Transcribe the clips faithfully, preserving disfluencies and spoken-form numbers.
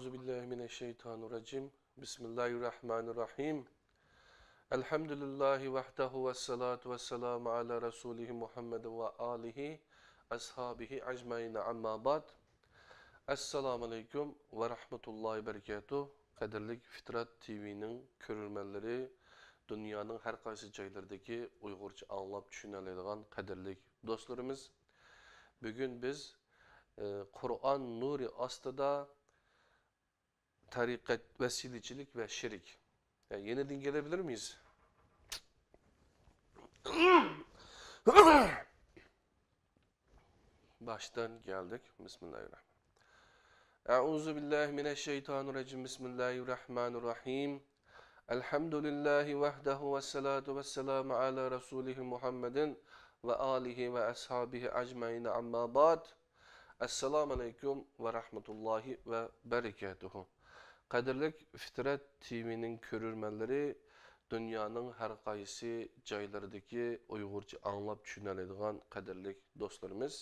أعوذ بالله من الشيطان الرجيم. بسم الله الرحمن الرحيم. الحمد لله وحده والصلاة والسلام على رسوله محمد وآله أصحابه أجمعين، أما بعد. ئەسسالامۇ ئەلەيكۇم ۋە رەھمەتۇللاھى ۋە بەرىكاتۇھ. قەدىرلىك فىترەت تىۋىنىڭ كۆرۈرمەنلىرى، دۇنيانىڭ ھەر قايسى جايلىرىدىكى ئۇيغۇرچە ئاڭلاپ چۈشىنەلەيدىغان قەدىرلىك دوستلىرىمىز، بۈگۈن بىز، ئى، قۇرئان نۇرى ئاستىدا تەرىقەت، ۋەسىلىچىلىك ۋە شېرىك. يەنە دېگەن گەپنى بىلەلمەيسىز. باشتىن كەلدۇق. بىسمىللاھىررەھمانىررەھىم. أعوذ بالله من الشيطان الرجيم. بسم الله الرحمن الرحيم. الحمد لله وحده والصلاة والسلام على رسوله محمد وآله وأصحابه أجمعين، أما بعد. ئەسسالامۇ ئەلەيكۇم ۋە رەھمەتۇللاھى ۋە بەرىكاتۇھۇ. قەدىرلىك فىترەت تىۋىنىڭ كۆرۈرمەنلىرى، دۇنيانىڭ ھەر قايسى جايلىرىدىكى ئۇيغۇرچە ئاڭلاپ چۈشىنەلەيدىغان قەدىرلىك دوستلىرىمىز،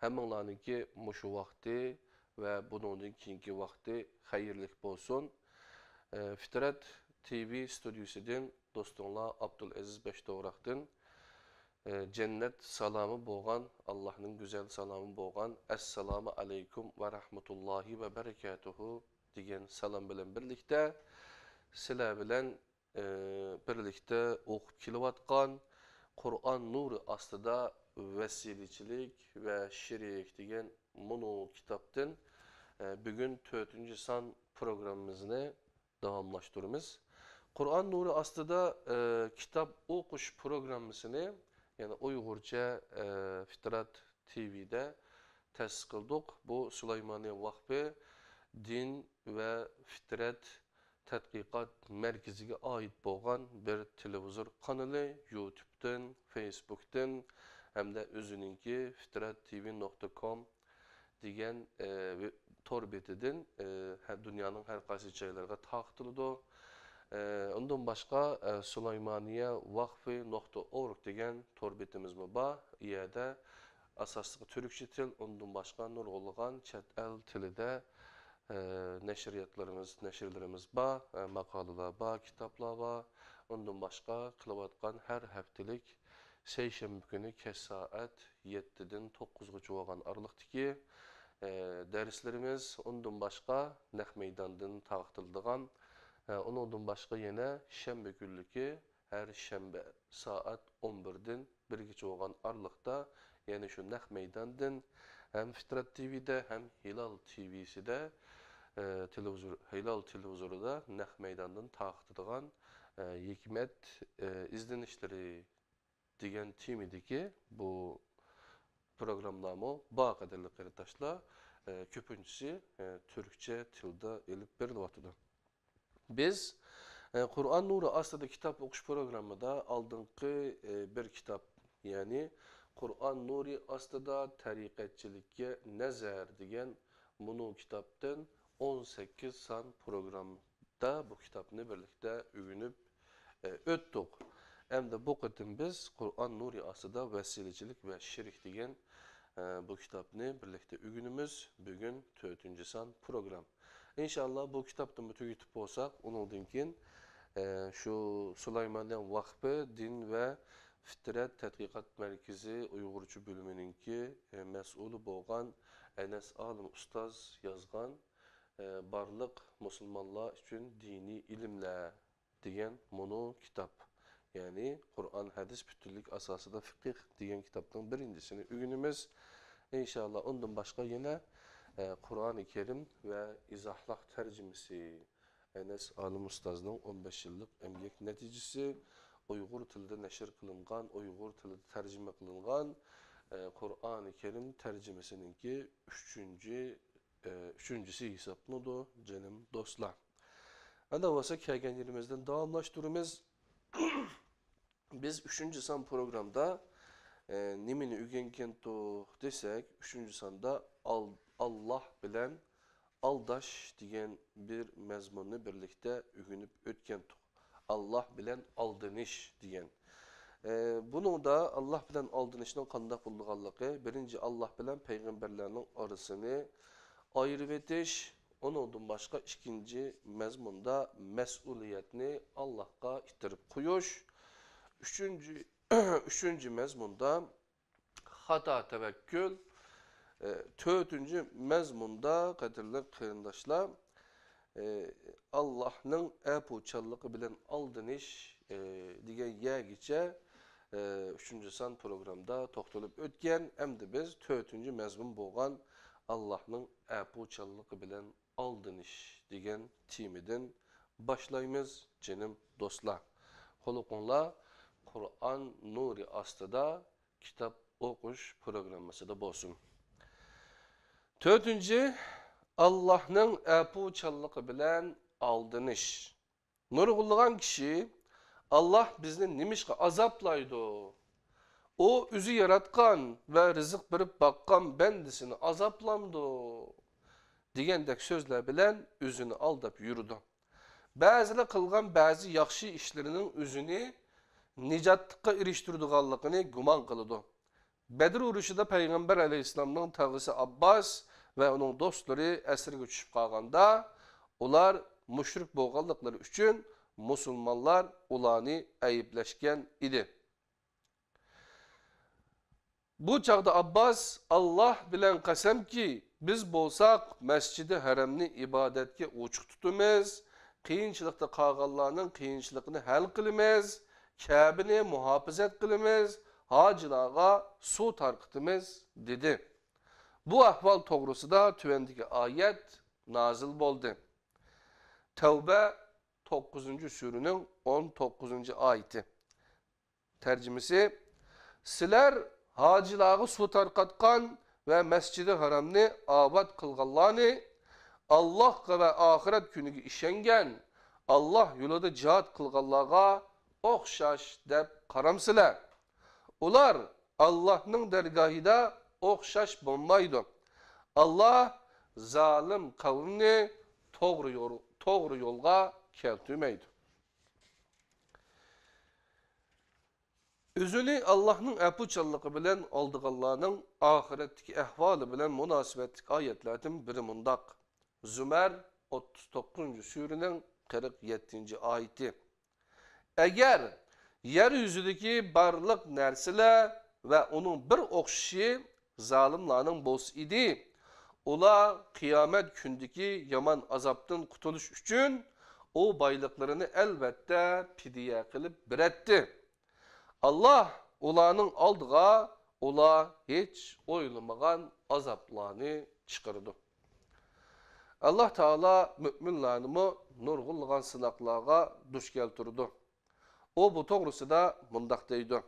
ھەممىڭلارنىڭكى مۇشۇ ۋاقتى ۋە بۇنىڭدىن كېيىنكى ۋاقتى خەيرلىك بولسۇن. ئە، فىترەت تىۋى ستۇدىيىسىدىن دوستۇڭلار ئابدۇلئەزىز بەشتوغراقتىن، ئە، جەننەت سالامى بولغان، ئاللاھنىڭ گۈزەل سالامى بولغان، ئەسسالامۇ ئەلەيكۇم ۋە رەھمەتۇللاھى ۋە بەرىكاتۇھۇ دېگەن سالام بىلەن بىرلىكتە، سىلەر بىلەن ئى، بىرلىكتە ئوقۇپ كېلىۋاتقان قۇرئان نۇرى ئاستىدا ۋەسىلىچىلىك ۋە شېرىك دېگەن مۇنۇ كىتابتىن، ئى، بۈگۈن تۆتىنچى سان پروگراممىمىزنى داۋاملاشتۇرىمىز. قۇرئان نۇرى ئاستىدا، ئى، كىتاب ئوقۇش پروگراممىسىنى، يەنى ئۇيغۇرچە، ئى، فىترات تىۋىدە تەسىس قىلدۇق. بۇ سۇلايمانىيە ۋاقفى دىن ۋە فىترەت تەتقىقات مەركىزىگە ئائىت بولغان بىر تېلېۋىزور قانىلى، يۇتۇبتىن، فېيسبۇكتىن ھەمدە ئۆزىنىڭكى فىترەت تىۋى نۇقتا كوم دېگەن، ئە، ۋې-، تور بېتىدىن، ئە، ھە-، دۇنيانىڭ ھەر قايسى جايلىرىغا تارقىتىلىدۇ. ئە، ئۇندىن باشقا، ئە، سۇلايمانىيە ۋاقفى نۇقتا ئورگ دېگەن تور بېتىمىزمۇ بار. ئۇ يەردە ئاساسلىقى تۈركچە تىل، ئۇندىن باشقا نۇرغۇنلىغان چەت ئەل تىلىدا، ئە، نەشرىياتلىرىمىز، نەشرلىرىمىز بار، ئە، ماقالىلەر بار، كىتابلار بار. ئۇندىن باشقا قىلىۋاتقان ھەر ھەپتىلىك سەيشەنبە كۈنى كەچ سائەت يەتتىدىن توققۇزغىچە بولغان ئارىلىقتىكى، ئە، دەرسلىرىمىز، ئۇندىن باشقا نەق مەيداندىن تارقىتىلىدىغان، ئە، ئۇنىڭدىن باشقا يەنە شەنبە كۈنلۈكى ھەر شەنبە سائەت ئون بىردىن بىرگىچە بولغان ئارىلىقتا، يەنە شۇ نەق مەيداندىن ھەم فىترەت تىۋىدە، ھەم ھىلال تىۋىسىدە، ئە، تېلېۋىزور، ھىلال تېلېۋىزورىدا نەق مەيداندىن تارقىتىدىغان، ئە، ھېكمەت، ئە، ئىزدىنىشلىرى دېگەن تېمىدىكى بۇ پروگراممىلارمۇ بار، قەدىرلىك قېرىنداشلار. ئە، كۆپىنچىسى، ئە، تۈركچە تىلدا ئېلىپ بېرىلىۋاتىدۇ. بىز، ئە، قۇرئان نۇرى ئاستىدا كىتاب ئوقۇش پروگراممىدا ئالدىنقى، ئە، بىر كىتاب، يەنى قۇرئان نۇرى ئاستىدا تەرىقەتچىلىككە نەزەر دېگەن مۇنۇ كىتابتىن ئون سەككىز سان پروگراممىدا بۇ كىتابنى بىرلىكتە ئۆگىنىپ، ئە، ئۆتتۇق. ئەمدى بۇ قېتىم بىز قۇرئان نۇرى ئاستىدا ۋەسىلىچىلىك ۋە شېرىك دېگەن، ئە، بۇ كىتابنى بىرلىكتە ئۆگىنىمىز. بۈگۈن تۆتىنچى سان پروگرام. ئىنشاللا بۇ كىتابنىمۇ تۈگىتىپ بولساق، ئۇنىڭدىن كېيىن، ئە، شۇ سۇلايمانىيە ۋاقفى دىن ۋە فىترەت تەتقىقات مەركىزى ئۇيغۇرچە بۆلۈمىنىڭكى، ئە، مەسئۇلى بولغان ئەنەس ئالىم ئۇستاز يازغان، ئە، بارلىق مۇسۇلمانلار ئۈچۈن دىنىي ئىلىملەر دېگەن مۇنۇ كىتاب، يەنى قۇرئان، ھەدىس پۈتۈنلۈك ئاساسىدا فىقىھ دېگەن كىتابنىڭ بىرىنچىسىنى ئۆگىنىمىز. ئىنشاللا ئۇندىن باشقا يەنە، ئە، قۇرئانى كەرىم ۋە ئىزاھلاق تەرجىمىسى، ئەنەس ئالىم ئۇستازنىڭ ئون بەش يىللىق ئەمگەك نەتىجىسى، ئۇيغۇر تىلىدا نەشر قىلىنغان، ئۇيغۇر تىلىدا تەرجىمە قىلىنغان، ئە، قۇرئانى كەرىم تەرجىمىسىنىڭكى ئۈچىنچى ئۈچىنچىسى ھېسابلىنىدۇ، جېنىم دوستلار. ئەندى بولسا كەلگەن يېرىمىزدىن داۋاملاشتۇرىمىز. بىز ئۈچىنچى سان پروگرامدا، ئە، نېمىنى ئۆگەنگەنتۇق دېسەك، ئۈچىنچى ساندا ئال-، ئاللاھ بىلەن ئالداش دېگەن بىر مەزمۇننى بىرلىكتە ئۆگىنىپ ئۆتكەنتۇق. ئاللاھ بىلەن ئالدىنىش دېگەن. ئە، بۇنىڭدا ئاللاھ بىلەن ئالدىنىشنىڭ قانداق بولىدىغانلىقى، بىرىنچى، ئاللاھ بىلەن پەيغەمبەرلەرنىڭ ئارىسىنى ئايرىۋېتىش، ئۇنىڭدىن باشقا ئىككىنچى مەزمۇندا مەسئۇلىيەتنى ئاللاھقا ئىتتىرىپ قويۇش. ئۈچىنچى، ئۈچىنچى مەزمۇندا خاتا تەۋەككۈل. ئە، تۆتىنچى مەزمۇندا، قەدىرلىك قېرىنداشلار، ئە، ئاللاھنىڭ ئەپۇچانلىقى بىلەن ئالدىنىش، ئە، دېگەن يەرگىچە، ئە، ئۈچىنچى سان پروگراممىدا توختىلىپ ئۆتكەن. ئەمدى بىز تۆتىنچى مەزمۇن بولغان ئاللاھنىڭ ئەپۇچانلىقى بىلەن ئالدىنىش دېگەن تېمىدىن باشلايمىز، جېنىم دوستلار. قۇلىقىڭلار قۇرئان نۇرى ئاستىدا كىتاب ئوقۇش پروگراممىسىدا بولسۇن. تۆتىنچى، ئاللاھنىڭ ئەپۇچانلىقى بىلەن ئالدىنىش. نۇرغۇنلىغان كىشى «ئاللاھ بىزنى نېمىشقا ئازابلايدۇ؟ ئۇ ئۆزى ياراتقان ۋە رىزىق بېرىپ باققان بەندىسىنى ئازابلامدۇ؟» دېگەندەك سۆزلەر بىلەن ئۆزىنى ئالداپ يۈرىدۇ. بەزىلەر قىلغان بەزى ياخشى ئىشلىرىنىڭ ئۆزىنى نىجاتلىققا ئېرىشتۈرىدىغانلىقىنى گۇمان قىلىدۇ. بەدر ئۇرۇشىدا پەيغەمبەر ئەلەيھىسسالامنىڭ تاغىسى ئابباس ۋە ئۇنىڭ دوستلىرى ئەسىرگە چۈشۈپ قالغاندا، ئۇلار مۇشرىك بولغانلىقلىرى ئۈچۈن مۇسۇلمانلار ئۇلارنى ئەيىبلەشكەن ئىدى. بۇ چاغدا ئابباس: «ئاللاھ بىلەن قەسەمكى، بىز بولساق مەسچىدى ھەرەمنى ئىبادەتكە ئوچۇق تۇتىمىز، قىيىنچىلىقتا قالغانلارنىڭ قىيىنچىلىقىنى ھەل قىلىمىز، كەبىنى مۇھاپىزەت قىلىمىز، ھاجىلارغا سۇ تارقىتىمىز» دېدى. بۇ ئەھۋال توغرىسىدا تۆۋەندىكى ئايەت نازىل بولدى. تەۋبە توققۇزىنچى سۈرىنىڭ ئون توققۇزىنچى ئايىتى. تەرجىمىسى: سىلەر ھاجىلارغا سۇ تارقاتقان ۋە مەسچىدى ھارامنى ئاۋات قىلغانلارنى، ئاللاھقا ۋە ئاخىرەت كۈنىگە ئىشەنگەن، ئاللاھ يولىدا جىھاد قىلغانلارغا ئوخشاش دەپ قارامسىلەر؟ ئۇلار ئاللاھنىڭ دەرگاھىدا ئوخشاش بولمايدۇ. ئاللاھ زالىم قەۋمنى توغرا يول، توغرا يولغا كەلتۈرمەيدۇ. ئۆزىنى ئاللاھنىڭ ئەپۇچانلىقى بىلەن ئالدىغانلارنىڭ ئاخىرەتتىكى ئەھۋالى بىلەن مۇناسىۋەتلىك ئايەتلەردىن بىرى مۇنداق. زۇمەر، ئوتتۇز توققۇزىنچى سۈرىنىڭ قىرىق يەتتىنچى ئايىتى. ئەگەر يەر يۈزىدىكى بارلىق نەرسىلەر ۋە ئۇنىڭ بىر ئوخشىشى زالىملارنىڭ بولسا ئىدى، ئۇلار قىيامەت كۈنىدىكى يامان ئازابتىن قۇتۇلۇش ئۈچۈن ئۇ بايلىقلىرىنى ئەلۋەتتە پىدىيە قىلىپ بېرەتتى. ئاللاھ ئۇلارنىڭ ئالدىغا ئۇلار ھېچ ئويلىمىغان ئازابلارنى چىقىرىدۇ. ئاللاھ تائالا مۆمىنلەرنىمۇ نۇرغۇنلىغان سىناقلارغا دۇچ كەلتۈرىدۇ. ئۇ بۇ توغرىسىدا مۇنداق دەيدۇ.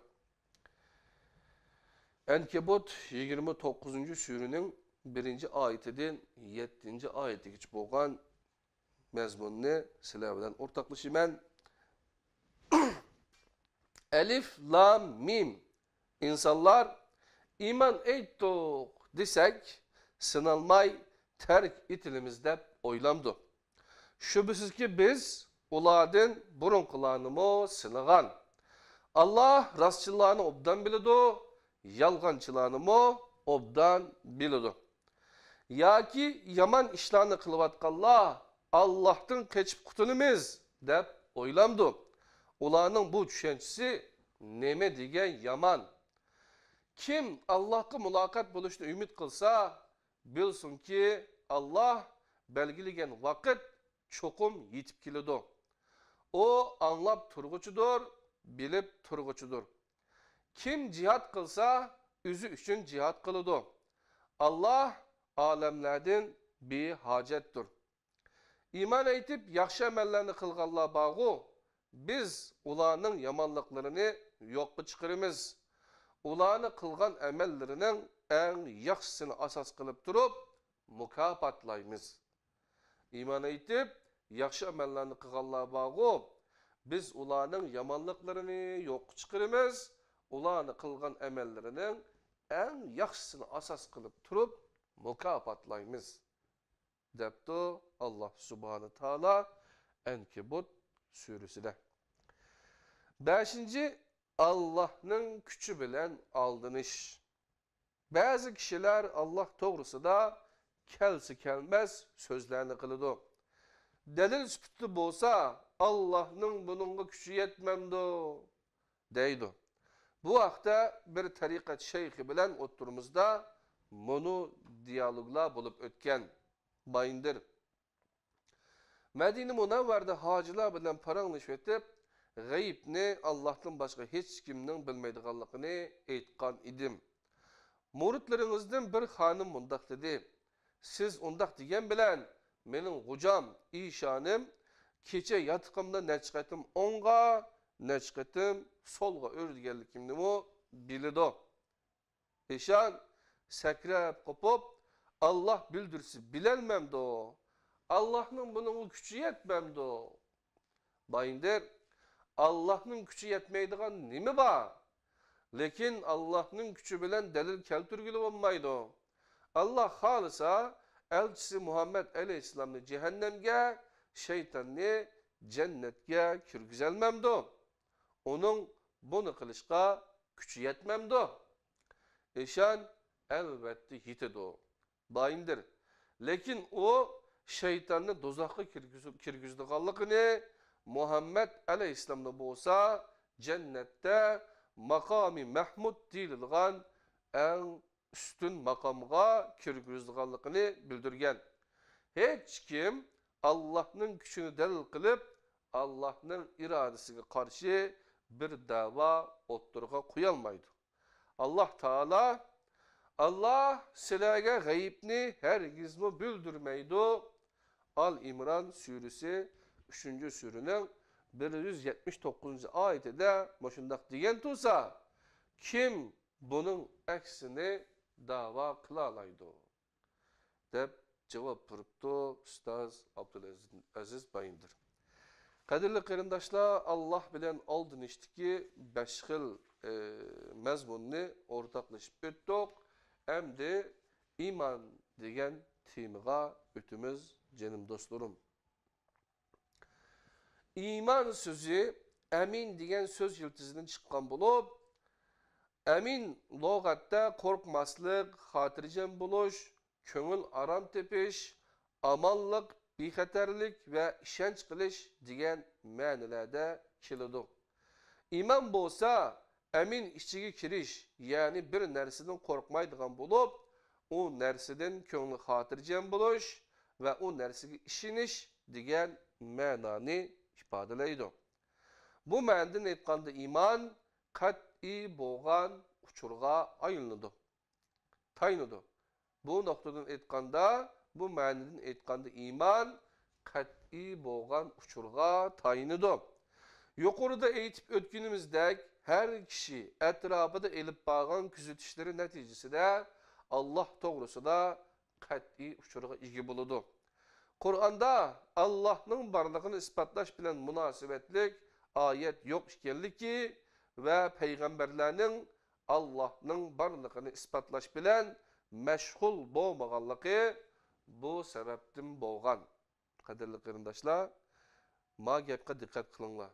ئەنكەبۇت يىگىرمە توققۇزىنچى سۈرىنىڭ بىرىنچى ئايىتىدىن يەتتىنچى ئايىتىگىچە بولغان مەزمۇننى سىلەر بىلەن ئورتاقلىشىمەن. ئەلىف لام مىم. ئىنسانلار ئىمان ئېيتتۇق دېسەك، سىنالماي تەرك ئېتىلىمىز دەپ ئويلامدۇ؟ شۈبھىسىزكى، بىز ئۇلاردىن بۇرۇنقىلارنىمۇ سىنىغان. ئاللاھ راستچىللارنى ئوبدان بىلىدۇ، يالغانچىلارنىمۇ ئوبدان بىلىدۇ. ياكى يامان ئىشلارنى قىلىۋاتقانلار ئاللاھتىن قېچىپ قۇتۇلىمىز دەپ ئويلامدۇ؟ ئۇلارنىڭ بۇ چۈشەنچىسى نېمە دېگەن يامان! كىم ئاللاھقا مۇلاقات بولۇشنى ئۈمىد قىلسا، بىلسۇنكى، ئاللاھ بەلگىلىگەن ۋاقىت چوقۇم يېتىپ كېلىدۇ. ئۇ ئاڭلاپ تۇرغۇچىدۇر، بىلىپ تۇرغۇچىدۇر. كىم جىھاد قىلسا، ئۆزى ئۈچۈن جىھاد قىلىدۇ. ئاللاھ ئالەملەردىن بىھاجەتتۇر. ئىمان ئېيتىپ، ياخشى ئەمەللەرنى قىلغانلار بارغۇ، بىز ئۇلارنىڭ يامانلىقلىرىنى يوققا چىقىرىمىز. ئۇلارنى قىلغان ئەمەللىرىنىڭ ئەڭ ياخشىسىنى ئاساس قىلىپ تۇرۇپ مۇكاپاتلايمىز. ئىمان ئېيتىپ، ياخشى ئەمەللەرنى قىلغانلار بارغۇ، بىز ئۇلارنىڭ يامانلىقلىرىنى يوققا چىقىرىمىز، ئۇلارنى قىلغان ئەمەللىرىنىڭ ئەڭ ياخشىسىنى ئاساس قىلىپ تۇرۇپ مۇكاپاتلايمىز، دەپتۇ ئاللاھ سۇبھانە تائالا ئەنكەبۇت سۈرىسىدە. بەشىنچى، ئاللاھنىڭ كۈچى بىلەن ئالدىنىش. بەزى كىشىلەر ئاللاھ توغرىسىدا كەلسە كەلمەس سۆزلەرنى قىلىدۇ. دەلىل سۈپىتىدە بولسا، «ئاللاھنىڭ بۇنىڭغا كۈچى يەتمەمدۇ؟» دەيدۇ. بۇ ھەقتە بىر تەرىقەت شەيخى بىلەن ئوتتۇرىمىزدا مۇنۇ دىيالوگلار بولۇپ ئۆتكەن. بايىندىر. مەدىنە مۇنەۋۋەردە ھاجىلار بىلەن پاراڭلىشىۋېتىپ، غەيىبنى ئاللاھتىن باشقا ھېچكىمنىڭ بىلمەيدىغانلىقىنى ئېيتقان ئىدىم. مۇرىتلىرىڭىزدىن بىر خانىم مۇنداق دېدى: «سىز ئۇنداق دېگەن بىلەن، مېنىڭ غوجام، ئىشانىم كېچە ياتىقىمدا نەچچە قېتىم ئوڭغا، نەچچە قېتىم سولغا ئۆرۈلگەنلىكىمنىمۇ بىلىدۇ.» ئىشان سەكرەپ قوپۇپ، «ئاللاھ بىلدۈرسە بىلەلمەمدۇ؟ ئاللاھنىڭ بۇنىڭغا كۈچى يەتمەمدۇ؟» بايىندىر، ئاللاھنىڭ كۈچى يەتمەيدىغان نېمە بار؟ لېكىن ئاللاھنىڭ كۈچى بىلەن دەلىل كەلتۈرگىلى بولمايدۇ. ئاللاھ خالىسا، ئەلچىسى مۇھەممەد ئەلەيھىسسالامنى جەھەننەمگە، شەيتاننى جەننەتكە كىرگۈزەلمەمدۇ؟ ئۇنىڭ بۇنى قىلىشقا كۈچى يەتمەمدۇ؟ ئىشان ئەلۋەتتە يېتىدۇ. بايىندىر. لېكىن ئۇ شەيتاننى دوزاخقا كىرگۈزۈ-، كىرگۈزىدىغانلىقىنى، مۇھەممەد ئەلەيھىسسالامنى بولسا جەننەتتە ماقامى مەھمۇد دېيىلىدىغان ئەڭ ئۈستۈن ماقامغا كىرگۈزىدىغانلىقىنى بىلدۈرگەن. ھېچكىم ئاللاھنىڭ كۈچىنى دەلىل قىلىپ، ئاللاھنىڭ ئىرادىسىگە قارشى بىر دەۋا ئوتتۇرىغا قويالمايدۇ. ئاللاھ تائالا، «ئاللاھ سىلەرگە غەيىبنى ھەرگىزمۇ بىلدۈرمەيدۇ.» ئال ئىمران سۈرىسى ئۈچىنچى سۈرىنىڭ بىر يۈز يەتمىش توققۇزىنچى ئايىتىدە مۇشۇنداق دېگەن تۇرسا، كىم بۇنىڭ ئەكسىنى دەۋا قىلالايدۇ؟ دەپ جاۋاب بېرىپتۇ ئۇستاز ئابدۇلئەزىز بايىندىر. قەدىرلىك قېرىنداشلار، ئاللاھ بىلەن ئالدىنىشتىكى بەش خىل، ئى، مەزمۇننى ئورتاقلىشىپ ئۆتتۇق. ئەمدى ئىمان دېگەن تېمىغا ئۆتىمىز، جېنىم دوستلىرىم. ئىمان سۆزى ئەمىن دېگەن سۆز يىلتىزىدىن چىققان بولۇپ، ئەمىن لۇغەتتە قورقماسلىق، خاتىرجەم بولۇش، كۆڭۈل ئارام تېپىش، ئامانلىق، بىخەتەرلىك ۋە ئىشەنچ قىلىش دېگەن مەنىلەردە كېلىدۇ. ئىمان بولسا ئەمىن ئىچىگە كىرىش، يەنى بىر نەرسىدىن قورقمايدىغان بولۇپ، ئۇ نەرسىدىن كۆڭلى خاتىرجەم بولۇش ۋە ئۇ نەرسىگە ئىشىنىش دېگەن مەنانى ئىپادىلەيدۇ. بۇ مەنىدىن ئېيتقاندا، ئىمان قەتئىي بولغان ئۇچۇرغا ئايلىنىدۇ، تايىنىدۇ. بۇ نۇقتىدىن ئېيتقاندا، بۇ مەنىدىن ئېيتقاندا، ئىمان قەتئىي بولغان ئۇچۇرغا تايىنىدۇ. يۇقىرىدا ئېيتىپ ئۆتكىنىمىزدەك، ھەر كىشى ئەتراپىدا ئېلىپ بارغان كۆزىتىشلىرى نەتىجىسىدە ئاللاھ توغرىسىدا قەتئىي ئۇچۇرغا ئىگە بولىدۇ. قۇرئاندا ئاللاھنىڭ بارلىقىنى ئىسپاتلاش بىلەن مۇناسىۋەتلىك ئايەت يوق ئىكەنلىكى ۋە پەيغەمبەرلەرنىڭ ئاللاھنىڭ بارلىقىنى ئىسپاتلاش بىلەن مەشغۇل بولمىغانلىقى بۇ سەۋەبتىن بولغان. قەدىرلىك قېرىنداشلار، ما گەپكە دىققەت قىلىڭلار.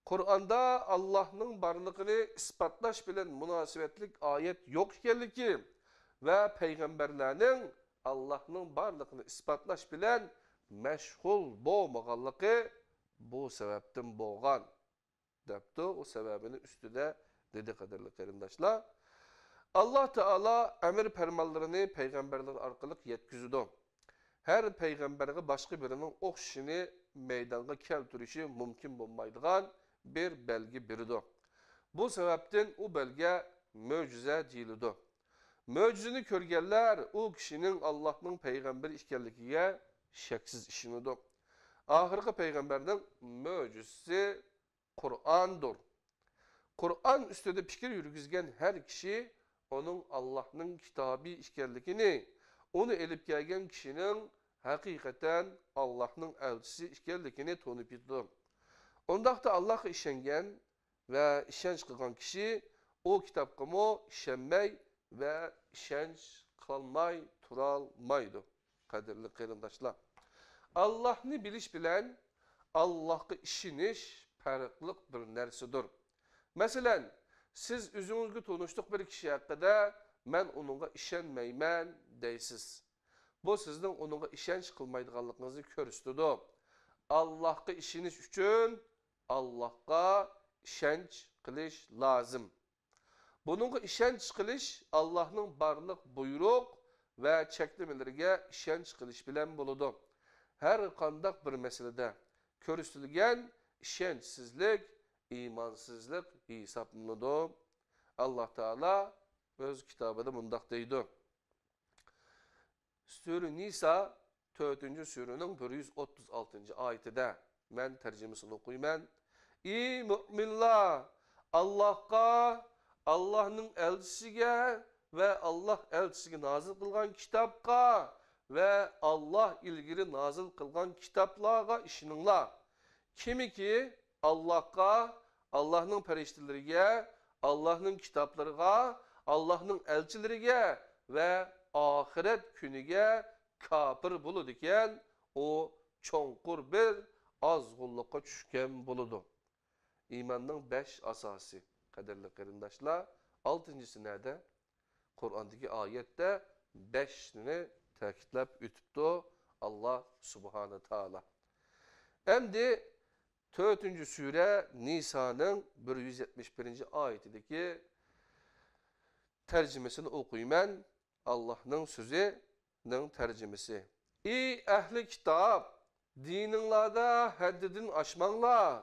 قۇرئاندا ئاللاھنىڭ بارلىقىنى ئىسپاتلاش بىلەن مۇناسىۋەتلىك ئايەت يوق ئىكەنلىكى ۋە پەيغەمبەرلەرنىڭ ئاللاھنىڭ بارلىقىنى ئىسپاتلاش بىلەن مەشغۇل بولمىغانلىقى بۇ سەۋەبتىن بولغان، دەپتۇ، ئۇ سەۋەبىنى ئۈستىدە دېدى، قەدىرلىك قېرىنداشلار. ئاللاھ تائالا ئەمىر پەرمانلىرىنى پەيغەمبەرلەر ئارقىلىق يەتكۈزىدۇ. ھەر پەيغەمبەرگە باشقا بىرىنىڭ ئوخشىشىنى مەيدانغا كەلتۈرۈشى مۇمكىن بولمايدىغان بىر بەلگە بېرىدۇ. بۇ سەۋەبتىن ئۇ بەلگە مۆجىزە دېيىلىدۇ. مۆجىزىنى كۆرگەنلەر ئۇ كىشىنىڭ ئاللاھنىڭ پەيغەمبىرى ئىكەنلىكىگە شەكسىز ئىشىنىدۇ. ئاخىرقى پەيغەمبەرنىڭ مۆجىزىسى قۇرئاندۇر. قۇرئان ئۈستىدە پىكىر يۈرگۈزگەن ھەر كىشى ئۇنىڭ ئاللاھنىڭ كىتابى ئىكەنلىكىنى، ئۇنى ئېلىپ كەلگەن كىشىنىڭ ھەقىقەتەن ئاللاھنىڭ ئەلچىسى ئىكەنلىكىنى تونۇپ يېتىدۇ. ئۇنداقتا ئاللاھقا ئىشەنگەن ۋە ئىشەنچ قىلغان كىشى ئۇ كىتابقىمۇ ئىشەنمەي ۋە ئىشەنچ قىلالماي تۇرالمايدۇ. قەدىرلىك قېرىنداشلار، ئاللاھنى بىلىش بىلەن ئاللاھقا ئىشىنىش پەرقلىق بىر نەرسىدۇر. مەسىلەن، سىز ئۆزىڭىزگە تونۇشلۇق بىر كىشى ھەققىدە «مەن ئۇنىڭغا ئىشەنمەيمەن» دەيسىز. بۇ سىزنىڭ ئۇنىڭغا ئىشەنچ قىلمايدىغانلىقىڭىزنى كۆرسىتىدۇ. ئاللاھقا ئىشىنىش ئۈچۈن ئاللاھقا ئىشەنچ قىلىش لازىم. بۇنىڭغا ئىشەنچ قىلىش ئاللاھنىڭ بارلىق بۇيرۇق ۋە چەكلىمىلىرىگە ئىشەنچ قىلىش بىلەن بولىدۇ. ھەر قانداق بىر مەسىلىدە كۆرسىتىلگەن ئىشەنچسىزلىك ئىمانسىزلىق ھېسابلىنىدۇ. ئاللاھ تائالا ئۆز كىتابىدا مۇنداق دەيدۇ. سۈرە نىسا، تۆتىنچى سۈرىنىڭ بىر يۈز ئوتتۇز ئالتىنچى ئايىتىدە، مەن تەرجىمىسىنى ئوقۇيمەن. ئى مۆمىنلار! ئاللاھقا، ئاللاھنىڭ ئەلچىسىگە ۋە ئاللاھ ئەلچىسىگە نازىل قىلغان كىتابقا ۋە ئاللاھ ئىلگىرى نازىل قىلغان كىتابلارغا ئىشىنىڭلار. كىمكى ئاللاھقا، ئاللاھنىڭ پەرىشتىلىرىگە، ئاللاھنىڭ كىتابلىرىغا، ئاللاھنىڭ ئەلچىلىرىگە ۋە ئاخىرەت كۈنىگە كاپىر بولىدىكەن، ئۇ چوڭقۇر بىر ئازغۇنلۇققا چۈشكەن بولىدۇ. ئىماننىڭ بەش ئاساسى. قەدىرلىك قېرىنداشلار، ئالتىنچىسى نەدە؟ قۇرئاندىكى ئايەتتە بەشنى تەكىتلەپ ئۆتۈپتۇ ئاللاھ سۇبھانە تائالا. ئەمدى تۆتىنچى سۈرە نىسانىڭ بىر يۈز يەتمىش بىرىنچى ئايىتىدىكى تەرجىمىسىنى ئوقۇيمەن. ئاللاھنىڭ سۆزىنىڭ تەرجىمىسى. ئى ئەھلى كىتاب! دىنىڭلاردا ھەددىدىن ئاشماڭلار.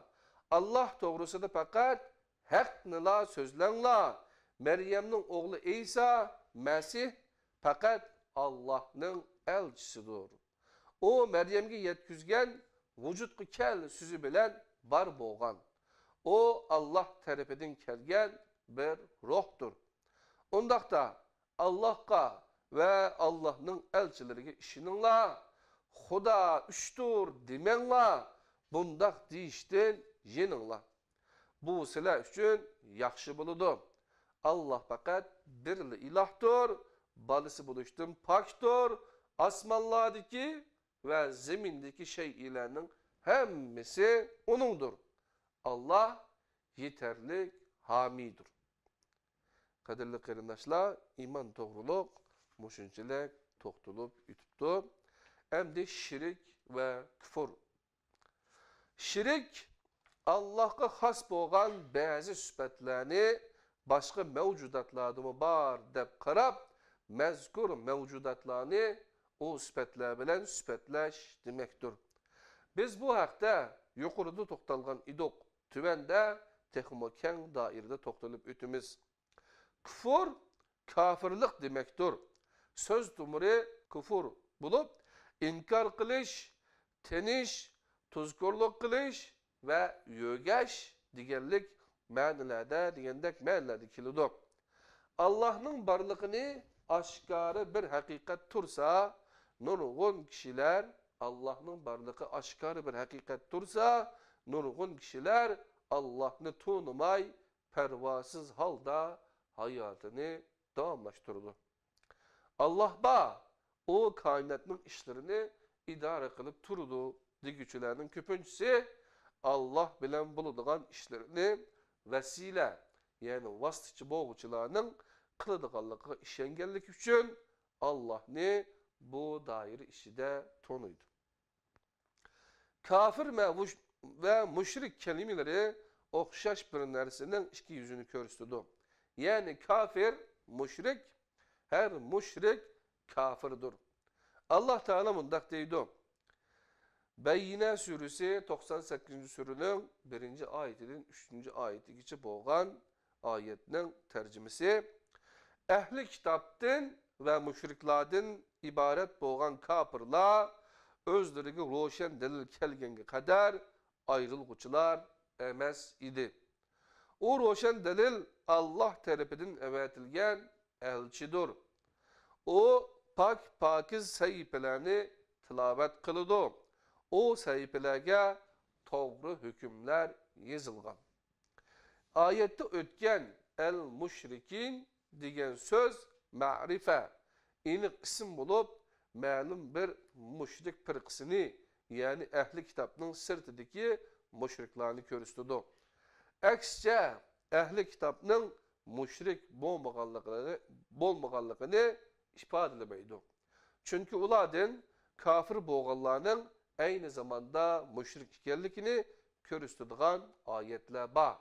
ئاللاھ توغرىسىدا پەقەت ھەقنىلا سۆزلەڭلار. مەريەمنىڭ ئوغلى ئەيسا مەسىھ پەقەت ئاللاھنىڭ ئەلچىسىدۇر. ئۇ مەريەمگە يەتكۈزگەن ۋۇجۇدقا كەل سۆزى بىلەن بار بولغان. ئۇ ئاللاھ تەرىپىدىن كەلگەن بىر روھتۇر. ئۇنداقتا ئاللاھقا ۋە ئاللاھنىڭ ئەلچىلىرىگە ئىشىنىڭلار، خۇدا ئۈچتۇر دېمەڭلار، بۇنداق دېيىشتىن يېنىڭلار. بۇ سىلەر ئۈچۈن ياخشى بولىدۇ. ئاللاھ پەقەت بىرلا ئىلاھتۇر، بالىسى بولۇشتىن پاكتۇر، ئاسمانلاردىكى ۋە زېمىندىكى شەيئىلەرنىڭ ھەممىسى ئۇنىڭدۇر. ئاللاھ يېتەرلىك ھامىيدۇر. قەدىرلىك قېرىنداشلار، ئىمان توغرۇلۇق مۇشۇنچىلىك توختىلىپ ئۆتۈپتۇ. ئەمدى شىرك ۋە كۇفۇر. شىرك ئاللاھقا خاس بولغان بەزى سۈپەتلەرنى باشقا مەۋجۇداتلاردىمۇ بار دەپ قاراپ، مەزكۇر مەۋجۇداتلارنى ئۇ سۈپەتلەر بىلەن سۈپەتلەش دېمەكتۇر. بىز بۇ ھەقتە يۇقىرىدا توختالغان ئىدۇق. تۆۋەندە تېخىمۇ كەڭ دائىرىدە توختىلىپ ئۆتىمىز. كۇفۇر، كاپىرلىق دېمەكتۇر. سۆز تومۇرى كۇفۇر بولۇپ، ئىنكار قىلىش، تىنىش، تۇزكورلۇق قىلىش ۋە يۆگەش دېگەنلىك مەنىلەردە، دېگەندەك مەنىلەردە كېلىدۇ. ئاللاھنىڭ بارلىقىنى ئاشكارا بىر ھەقىقەت تۇرسا، نۇرغۇن كىشىلەر، ئاللاھنىڭ بارلىقى ئاشكارا بىر ھەقىقەت تۇرسا، نۇرغۇن كىشىلەر ئاللاھنى تونۇماي، پەرۋاسىز ھالدا ھاياتىنى داۋاملاشتۇرىدۇ. ئاللاھ بار، ئۇ كائىناتنىڭ ئىشلىرىنى ئىدارە قىلىپ تۇرىدۇ دېگۈچىلەرنىڭ كۆپىنچىسى ئاللاھ بىلەن بولىدىغان ئىشلىرىنى ۋەسىلە، يەنى ۋاسىتىچى بولغۇچىلارنىڭ قىلىدىغانلىقىغا ئىشەنگەنلىكى ئۈچۈن ئاللاھنى بۇ دائىرە ئىچىدە تونۇيدۇ. كافىر ۋە مۇش-، ۋە مۇشرىك كەلىمىلىرى ئوخشاش بىر نەرسىنىڭ ئىككى يۈزىنى كۆرسىتىدۇ. يەنى كافىر، مۇشرىك، ھەر مۇشرىك كافىردۇر. ئاللاھ تائالا مۇنداق دەيدۇ. بەييىنە سۈرىسى توقسان سەككىزىنچى سۈرىنىڭ بىرىنچى ئايىتىدىن ئۈچىنچى ئايىتىگىچە بولغان ئايەتنىڭ تەرجىمىسى، ئەھلى كىتابتىن ۋە مۇشرىكلاردىن ئىبارەت بولغان كاپىرلار ئۆزلىرىگە روشەن دەلىل كەلگەنگە قەدەر ئايرىلغۇچىلار ئەمەس ئىدى. ئۇ روشەن دەلىل ئاللاھ تەرىپىدىن ئەۋەتىلگەن ئەلچىدۇر. ئۇ پاك-پاكىز سەھىپىلەرنى تىلاۋەت قىلىدۇ. ئۇ سەھىپىلەرگە توغرا ھۆكۈملەر يېزىلغان. ئايەتتە ئۆتكەن ئەل مۇشرىكىن دېگەن سۆز مەرىپە، ئېنىق ئىسىم بولۇپ، مەلۇم بىر مۇشرىك پىرقىسىنى، يەنى ئەھلى كىتابنىڭ سىرتىدىكى مۇشرىكلارنى كۆرسىتىدۇ. ئەكسىچە، ئەھلى كىتابنىڭ مۇشرىك بولمىغانلىقىنى، بولمىغانلىقىنى ئىپادىلىمەيدۇ. چۈنكى ئۇلاردىن كاپىر بولغانلارنىڭ ئەينى زاماندا مۇشرىك ئىكەنلىكىنى كۆرسىتىدىغان ئايەتلەر بار.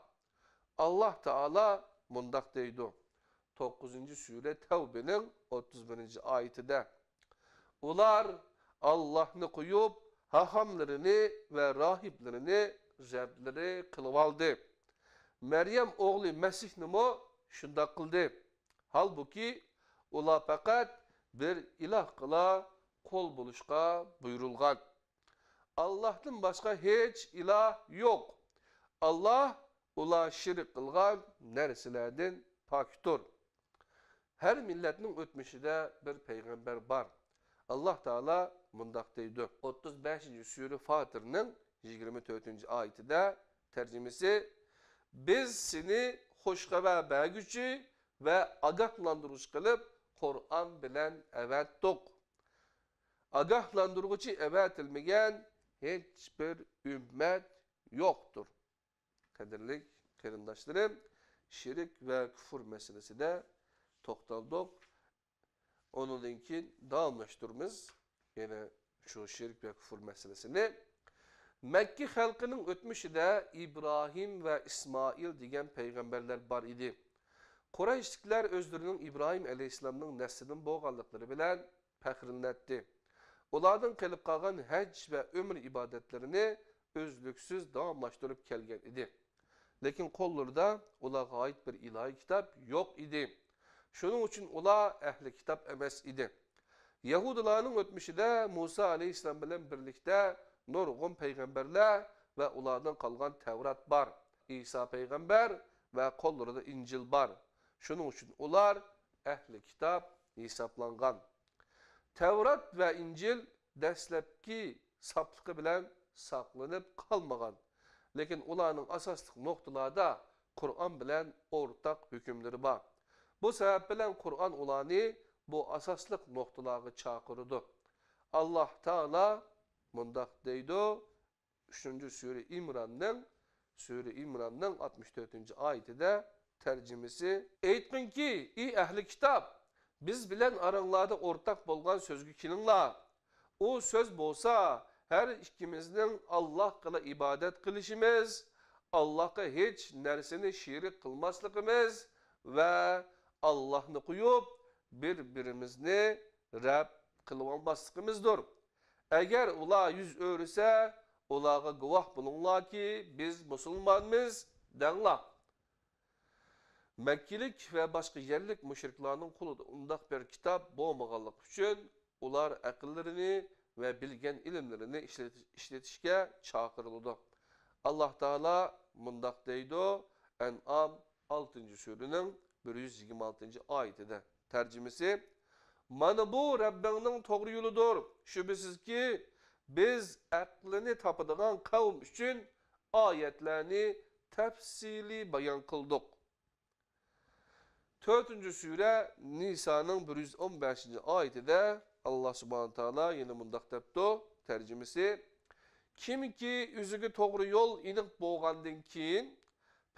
ئاللاھ تائالا مۇنداق دەيدۇ، توققۇزىنچى سۈرە تەۋبىنىڭ ئوتتۇز بىرىنچى ئايىتىدە، ئۇلار ئاللاھنى قويۇپ، ھاخاملىرىنى ۋە راھىبلىرىنى رەبلىرى قىلىۋالدى. مەريەم ئوغلى مەسىھنىمۇ شۇنداق قىلدى. ھالبۇكى، ئۇلار پەقەت بىر ئىلاھقىلا قۇل بولۇشقا بۇيرۇلغان. ئاللاھتىن باشقا ھېچ ئىلاھ يوق. ئاللاھ ئۇلار شېرىك قىلغان نەرسىلەردىن پاكتۇر. ھەر مىللەتنىڭ ئۆتمۈشىدە بىر پەيغەمبەر بار. ئاللاھ تائالا مۇنداق دەيدۇ، ئوتتۇز بەشىنچى سۈرە فاتىرنىڭ يىگىرمە تۆتىنچى ئايىتىدە، تەرجىمىسى، بىز سېنى خۇش خەۋەر بەرگۈچى ۋە ئاگاھلاندۇرغۇچى قىلىپ قۇرئان بىلەن ئەۋەتتۇق. ئاگاھلاندۇرغۇچى ئەۋەتىلمىگەن ھېچبىر ئۈممەت يوقتۇر. قەدىرلىك قېرىنداشلىرىم، شېرىك ۋە كۇفۇر مەسىلىسىدە توختالدۇق. ئۇنىڭدىن كېيىن داۋاملاشتۇرىمىز يەنە شۇ شېرىك ۋە كۇفۇر مەسىلىسىنى. مەككە خەلقىنىڭ ئۆتمۈشىدە ئىبراھىم ۋە ئىسمائىل دېگەن پەيغەمبەرلەر بار ئىدى. قۇرەيشلىكلەر ئۆزلىرىنىڭ ئىبراھىم ئەلەيھىسسالامنىڭ نەسلىدىن بولغانلىقلىرى بىلەن پەخىرلىنەتتى. ئۇلاردىن قېلىپ قالغان ھەج ۋە ئۆمرە ئىبادەتلىرىنى ئۈزلۈكسىز داۋاملاشتۇرۇپ كەلگەن ئىدى. لېكىن قوللىرىدا ئۇلارغا ئائىت بىر ئىلاھىي كىتاب يوق ئىدى. شۇنىڭ ئۈچۈن ئۇلار ئەھلى كىتاب ئەمەس ئىدى. يەھۇدىيلارنىڭ ئۆتمۈشىدە مۇسا ئەلەيھىسسالام بىلەن بىرلىكتە نۇرغۇن پەيغەمبەرلەر ۋە ئۇلاردىن قالغان تەۋرات بار. ئىسا پەيغەمبەر ۋە قوللىرىدا ئىنجىل بار. شۇنىڭ ئۈچۈن ئۇلار ئەھلى كىتاب ھېسابلانغان. تەۋرات ۋە ئىنجىل دەسلەپكى ساپلىقى بىلەن ساقلىنىپ قالمىغان، لېكىن ئۇلارنىڭ ئاساسلىق نۇقتىلاردا قۇرئان بىلەن ئورتاق ھۆكۈملىرى بار. بۇ سەۋەب بىلەن قۇرئان ئۇلارنى بۇ ئاساسلىق نۇقتىلارغا چاقىرىدۇ. ئاللاھ تائالا مۇنداق دەيدۇ، ئۈچىنچى سۈرە ئىمراننىڭ، سۈرە ئىمراننىڭ ئاتمىش تۆتىنچى ئايىتىدە، تەرجىمىسى، ئېيتقىنكى، ئى ئەھلى كىتاب، بىز بىلەن ئاراڭلاردا ئورتاق بولغان سۆزگە كېلىڭلار. ئۇ سۆز بولسا، ھەر ئىككىمىزنىڭ ئاللاھقىلا ئىبادەت قىلىشىمىز، ئاللاھقا ھېچ نەرسىنى شېرىك قىلماسلىقىمىز ۋە ئاللاھنى قويۇپ، بىر-بىرىمىزنى رەب قىلىۋالماسلىقىمىزدۇر. ئەگەر ئۇلار يۈز ئۆرۈسە، ئۇلارغا گۇۋاھ بولۇڭلاركى، بىز مۇسۇلمانمىز، دەڭلار. مەككىلىك ۋە باشقا يەرلىك مۇشرىكلارنىڭ قولىدا ئۇنداق بىر كىتاب بولمىغانلىقى ئۈچۈن، ئۇلار ئەقىللىرىنى ۋە بىلگەن ئىلىملىرىنى ئىشلىتىش-، ئىشلىتىشكە چاقىرىلىدۇ. ئاللاھ تائالا مۇنداق دەيدۇ، ئەنئام ئالتىنچى سۈرىنىڭ بىر يۈز يىگىرمە ئالتىنچى ئايىتىدە. تەرجىمىسى، مانا بۇ رەببىڭنىڭ توغرا يولىدۇر. شۈبھىسىزكى، بىز ئەقلىنى تاپىدىغان قەۋم ئۈچۈن ئايەتلەرنى تەپسىلىي بايان قىلدۇق. تۆتىنچى سۈرە نىسانىڭ بىر يۈز ئون بەشىنچى ئايىتىدە ئاللاھ سۇبھانەھۇ تائالا يەنە مۇنداق دەپتۇ، تەرجىمىسى، كىمكى ئۆزىگە توغرا يول ئېنىق بولغاندىن كېيىن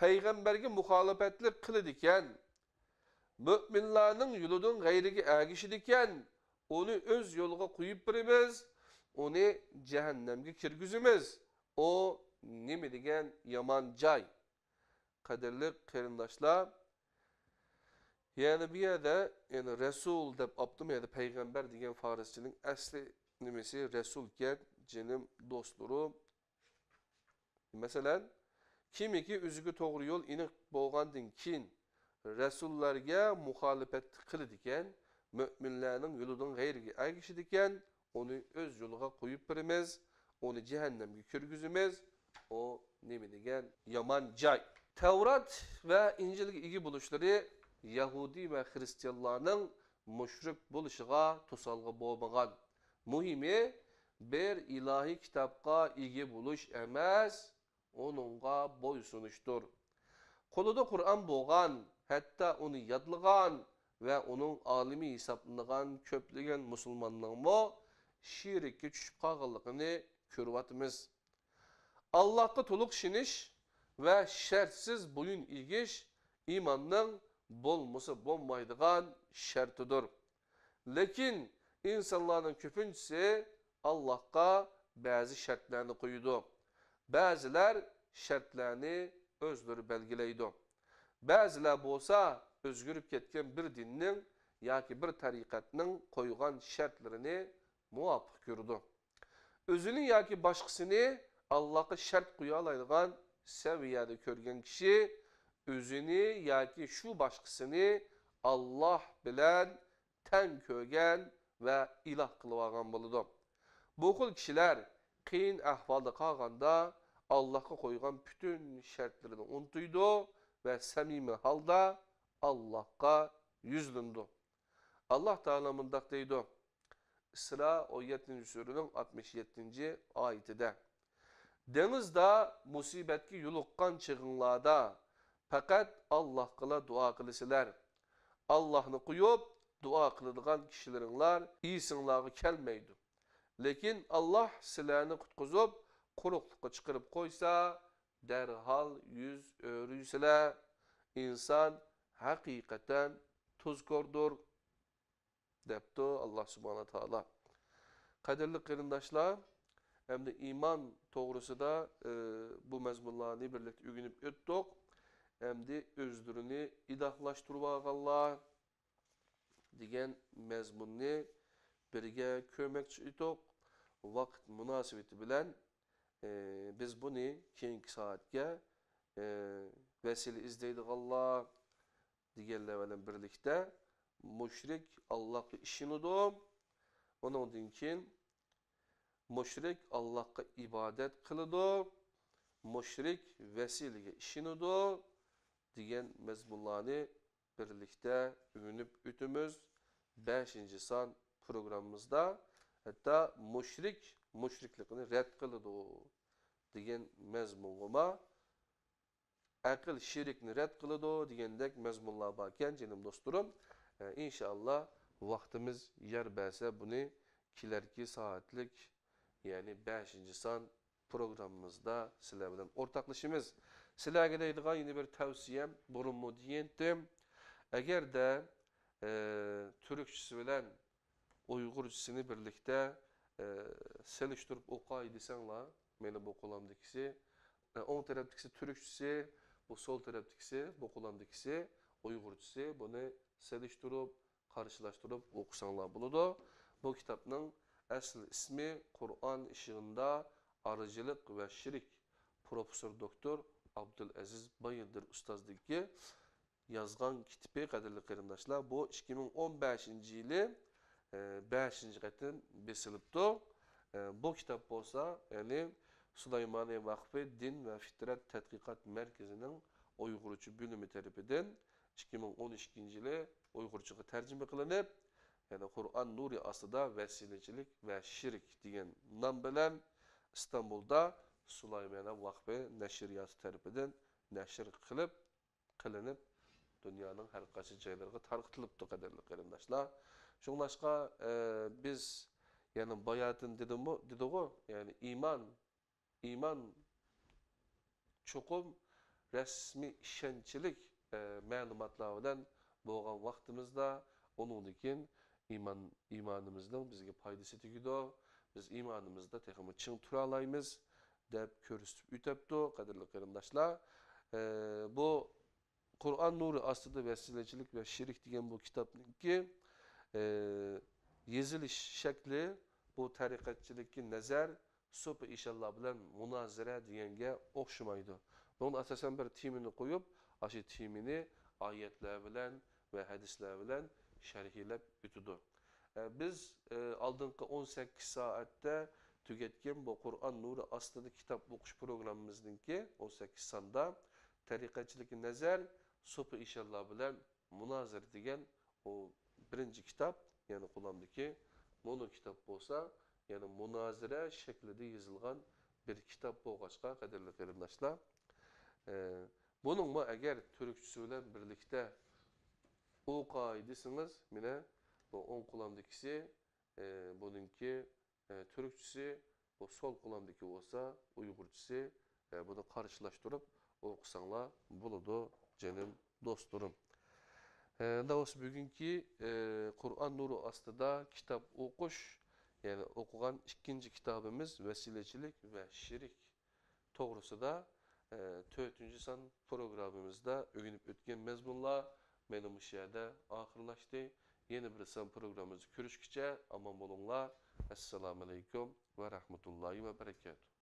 پەيغەمبەرگە مۇخالىپەتلىك قىلىدىكەن، مۆمىنلارنىڭ يولىدىن غەيرىگە ئەگىشىدىكەن، ئۇنى ئۆز يولىغا قويۇپ بېرىمىز، ئۇنى جەھەننەمگە كىرگۈزىمىز. ئۇ نېمە دېگەن يامان جاي! قەدىرلىك قېرىنداشلار، يەنى بۇ يەردە، يەنى رەسۇل دەپ ئاپتۇ، يەنى پەيغەمبەر دېگەن فارسچىنىڭ ئەسلى نېمىسى رەسۇلكەن، جېنىم دوستلىرىم. مەسىلەن، كىمكى ئۆزىگە توغرا يول ئېنىق بولغاندىن كېيىن رەسۇللارغا مۇخالىپەت قىلىدىكەن، مۆمىنلەرنىڭ يولىدىن غەيرىگە ئەگىشىدىكەن، ئۇنى ئۆز يولىغا قويۇپ بېرىمىز، ئۇنى جەھەننەمگە كىرگۈزىمىز، ئۇ نېمە دېگەن يامان جاي. تەۋرات ۋە ئىنجىلگە ئىگە بولۇشلىرى يەھۇدىي ۋە خىرىستىيانلارنىڭ مۇشرىك بولۇشىغا توسالغۇ بولمىغان. مۇھىمى، بىر ئىلاھىي كىتابقا ئىگە بولۇش ئەمەس، ئۇنىڭغا بويسۇنۇشتۇر. قولىدا قۇرئان بولغان، ھەتتا ئۇنى يادلىغان ۋە ئۇنىڭ ئالىمى ھېسابلىنىدىغان كۆپلىگەن مۇسۇلماننىڭمۇ شېرىككە چۈشۈپ قالغانلىقىنى كۆرۈۋاتىمىز. ئاللاھقا تولۇق ئىشىنىش ۋە شەرتسىز بويۇن ئېگىش ئىماننىڭ بولمىسا بولمايدىغان شەرتىدۇر. لېكىن ئىنسانلارنىڭ كۆپىنچىسى ئاللاھقا بەزى شەرتلەرنى قويىدۇ. بەزىلەر شەرتلەرنى ئۆزلىرى بەلگىلەيدۇ. بەزىلەر بولسا ئۆزگىرىپ كەتكەن بىر دىننىڭ ياكى بىر تەرىقەتنىڭ قويغان شەرتلىرىنى مۇۋاپىق كۆرىدۇ. ئۆزىنى ياكى باشقىسىنى ئاللاھقا شەرت قويالايدىغان سەۋىيەدە كۆرگەن كىشى ئۆزىنى ياكى شۇ باشقىسىنى ئاللاھ بىلەن تەڭ كۆرگەن ۋە ئىلاھ قىلىۋالغان بولىدۇ. بۇ خىل كىشىلەر قىيىن ئەھۋالدا قالغاندا ئاللاھقا قويغان پۈتۈن شەرتلىرىنى ئۇنتۇيدۇ ۋە سەمىمىي ھالدا ئاللاھقا يۈزلىنىدۇ. ئاللاھ تائالا مۇنداق دەيدۇ، ئىسرا ئون يەتتىنچى سۈرىنىڭ ئاتمىش يەتتىنچى ئايىتىدە، دېڭىزدا مۇسىبەتكە يولۇققان چېغىڭلاردا پەقەت ئاللاھقىلا دۇئا قىلىسىلەر. ئاللاھنى قويۇپ دۇئا قىلىدىغان كىشىلىرىڭلار ئېسىڭلارغا كەلمەيدۇ. لېكىن ئاللاھ سىلەرنى قۇتقۇزۇپ، قۇرۇقلۇققا چىقىرىپ قويسا، دەرھال يۈز ئۆرۈيسىلەر. ئىنسان ھەقىقەتەن تۇزكوردۇر، دەپتۇ ئاللاھ سۇبھانەھۇ ۋە تائالا. قەدىرلىك قېرىنداشلار، ئەمدى ئىمان توغرىسىدا، ئى، بۇ مەزمۇنلارنى بىرلىكتە ئۆگىنىپ ئۆتتۇق. ئەمدى ئۆزلىرىنى ئىلاھلاشتۇرۇۋالغانلار دېگەن مەزمۇننى بىرگە كۆرمەكچى ئىدۇق. ۋاقىت مۇناسىۋىتى بىلەن، ئى، بىز بۇنى كېيىنكى سائەتكە، ئى، ۋەسىلە ئىزدەيدىغانلار، دېگەنلەر بىلەن بىرلىكتە، مۇشرىك ئاللاھقا ئىشىنىدۇ، ئۇنىڭدىن كېيىن مۇشرىك ئاللاھقا ئىبادەت قىلىدۇ، مۇشرىك ۋەسىلىگە ئىشىنىدۇ دېگەن مەزمۇنلارنى بىرلىكتە ئۆگىنىپ ئۆتىمىز. بەشىنچى سان پروگراممىمىزدا ھەتتا مۇشرىك مۇشرىكلىقىنى رەت قىلىدۇ دېگەن مەزمۇنغىمۇ ئەقىل شېرىكنى رەت قىلىدۇ دېگەندەك مەزمۇنلار باركەن، جېنىم دوستلىرىم. ئە، ئىنشائاللا، ۋاقتىمىز يار بەرسە، بۇنى كېلەركى سائەتلىك، يەنى بەشىنچى سان پروگراممىمىزدا سىلەر بىلەن ئورتاقلىشىمىز. سىلەرگە دەيدىغان يەنە بىر تەۋسىيەم، بۇرۇنمۇ دېگەنتىم، ئەگەردە، ئە، تۈركچىسى بىلەن ئۇيغۇرچىسىنى بىرلىكتە، ئە، سېلىشتۇرۇپ ئوقاي دېسەڭلار، مەيلى بۇ قولامدىكىسى، ئە، ئوڭ تەرەپتىكىسى تۈركچىسى، بۇ سول تەرەپتىكىسى، بۇ قولامدىكىسى ئۇيغۇرچىسى، بۇنى سېلىشتۇرۇپ، قارشىلاشتۇرۇپ ئوقۇساڭلار بولىدۇ. بۇ كىتابنىڭ ئەسلى ئىسمى قۇرئان ئىشىغىندا ئارىچىلىق ۋە شىرك، پروفېسسور دوكتور ئابدۇلئەزىز بايىندىر ئۇستازدىكى يازغان كىتىپى، قەدىرلىك قېرىنداشلار، بۇ ئىككى مىڭ ئون بەشىنچى يىلى، ئە، بەشىنچى قېتىم بېسىلىپتۇ. ئە، بۇ كىتاب بولسا، يەنى سۇلايمانىي ۋەقپى دىن ۋە فىترەت تەتقىقات مەركىزىنىڭ ئۇيغۇرچە بۆلۈمى تەرىپىدىن ئىككى مىڭ ئون ئىككىنچى يىلى ئۇيغۇرچىغا تەرجىمە قىلىنىپ، يەنى قۇرئان نۇرى ئاستىدا ۋەسىلىچىلىك ۋە شىرك دېگەن نام بىلەن ئىستانبۇلدا سۇلايمانىي ۋەقپى نەشرىياتى تەرىپىدىن نەشر قىلىپ، قىلىنىپ، دۇنيانىڭ ھەر قايسى جايلىرىغا تارقىتىلىپتۇ، قەدىرلىك قېرىنداشلار. شۇڭلاشقا، ئە، بىز يەنە باياتىن دېدىمۇ، دېدىغۇ، يەنى ئىمان، ئىمان چوقۇم رەسمىي ئىشەنچلىك، ئە، مەلۇماتلار بىلەن بولغان ۋاقتىمىزدا، ئۇنىڭدىن كېيىن ئىمان، ئىمانىمىزنىڭ بىزگە پايدىسى تېگىدۇ، بىز ئىمانىمىزدا تېخىمۇ چىڭ تۇرالايمىز، دەپ كۆرسىتىپ ئۆتەپتۇ، قەدىرلىك قېرىنداشلار. ئە، بۇ قۇرئان نۇرى ئاستىدا ۋەسىلىچىلىك ۋە شېرىك دېگەن بۇ كىتابنىڭكى، ئى، يېزىلىش شەكلى بۇ تەرىقەتچىلىككە نەزەر، سوپى ئىشانلار بىلەن مۇنازىرە دېگەنگە ئوخشىمايدۇ. بۇنىڭدا ئاساسەن بىر تېمىنى قويۇپ، ئاشۇ تېمىنى ئايەتلەر بىلەن ۋە ھەدىسلەر بىلەن شەرھلەپ ئۆتىدۇ. ئە، بىز، ئە، ئالدىنقى ئون سەككىز سائەتتە تۈگەتكەن بۇ قۇرئان نۇرى ئاستىدا كىتاب ئوقۇش پروگراممىمىزنىڭكى ئون سەككىز ساندا تەرىقەتچىلىككە نەزەر، سوپى ئىشانلار بىلەن مۇنازىرە دېگەن ئۇ بىرىنچى كىتاب، يەنى قولۇمدىكى مۇنۇ كىتاب بولسا، يەنى مۇنازىرە شەكلىدە يېزىلغان بىر كىتاب بولغاچقا، قەدىرلىك قېرىنداشلار، ئە، بۇنىڭمۇ ئەگەر تۈركچىسى بىلەن بىرلىكتە ئوقاي دېسىڭىز، مانا بۇ ئوڭ قولۇمدىكىسى، ئە، بۇنىڭكى، ئە، تۈركچىسى، بۇ سول قولۇمدىكى بولسا ئۇيغۇرچىسى، ئە، بۇنى قارشىلاشتۇرۇپ ئوقۇساڭلار بولىدۇ، جېنىم دوستلىرىم. ئە، داۋۇس بۈگۈنكى، ئە، قۇرئان نۇرى ئاستىدا كىتاب ئوقۇش، يەنى ئوقۇغان ئىككىنچى كىتابىمىز ۋەسىلىچىلىك ۋە شېرىك توغرىسىدا، ئە، تۆتىنچى سان پروگراممىمىزدا ئۆگىنىپ ئۆتكەن مەزمۇنلار مانا مۇشۇ يەردە ئاخىرلاشتى. يەنە بىر سان پروگراممىمىزدا كۆرۈشكىچە ئامان بولۇڭلار. ئەسسالامۇئەلەيكۇم ۋە رەھمەتۇللاھى ۋە بەرەكاتۇھ.